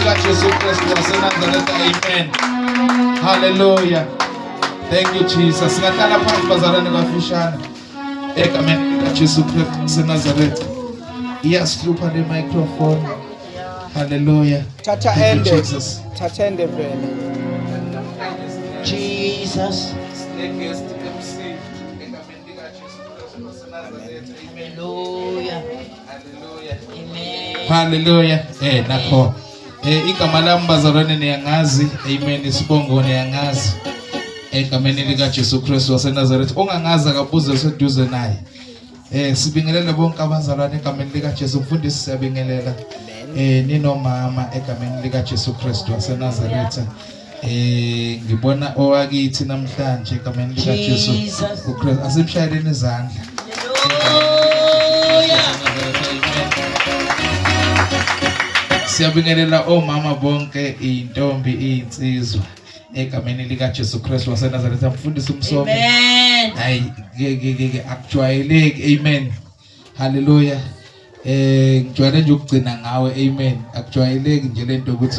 likaJesu Kristu waseNazaretha. Amen. Hallelujah. Thank you, Jesus. Singahlala phansi bazalwane kafushane. Egameni likaJesu Kristu waseNazaretha. Iyasihlupha le microphone. Hallelujah. Thatha Thank you, ende. Jesus. Thatha ende vele. Jesus. Sine-guest MC egameni likaJesu Kristu waseNazaretha. Amen. Hallelujah. Hallelujah. Amen. Hallelujah. Nakho. Igama lami bazalwane niyangazi. Amen. Isibongo niyangazi. Egameni lika Jesu Kristu waseNazaretha. Ongangazi akabuze oseduze naye. Sibingelele bonke abazalwane egameni lika Jesu. Mfundisi siyabingelela. Ninomama egameni lika Jesu Kristu waseNazaretha. Ngibona owakithi namhlanje egameni lika Jesu Jesus. uKristu. Asimshayeleni izandla. Hallelujah. Siyabingelela omama bonke, intombi, insizwa egameni lika Jesu Kristu waseNazaretha. Mfundisi uMsomi. Amen. Hayi ke ke ke ke, akujwayeleki. Amen. Hallelujah. Ngijwayele nje ukugcina ngawe. Amen. Akujwayeleki nje lento ukuthi